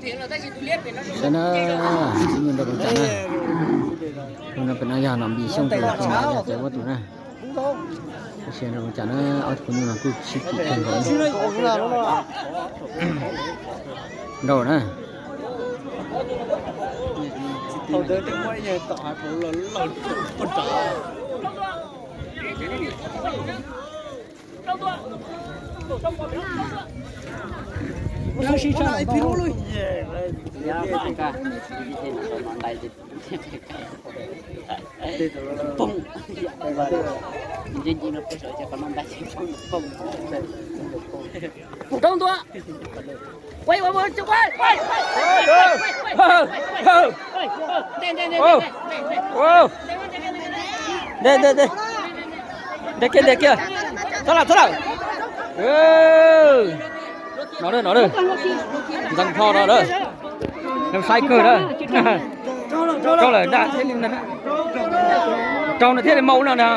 Saib na, tib nyuag nrau rooj tsam na. Hnub no pem no yog nom npis xyooj rau los yog cov huab tus na. Tab sis nrau rooj tsam na, ob tug nyuag no kuj sib phim kawg nkaus. Nrau na. Rau ntua. Quay qua, quay, quay, quay, quay, quay, quay, quay, quay, quay. Nte, nte, nte. Nte kiag, nte kiag. Txhob lawm, txhob lawm. No, no, no. Ntxeev Pho no na. Nws saib kawg na. Rau lawm nraj thiaj li, rau nws thiaj li maum no na.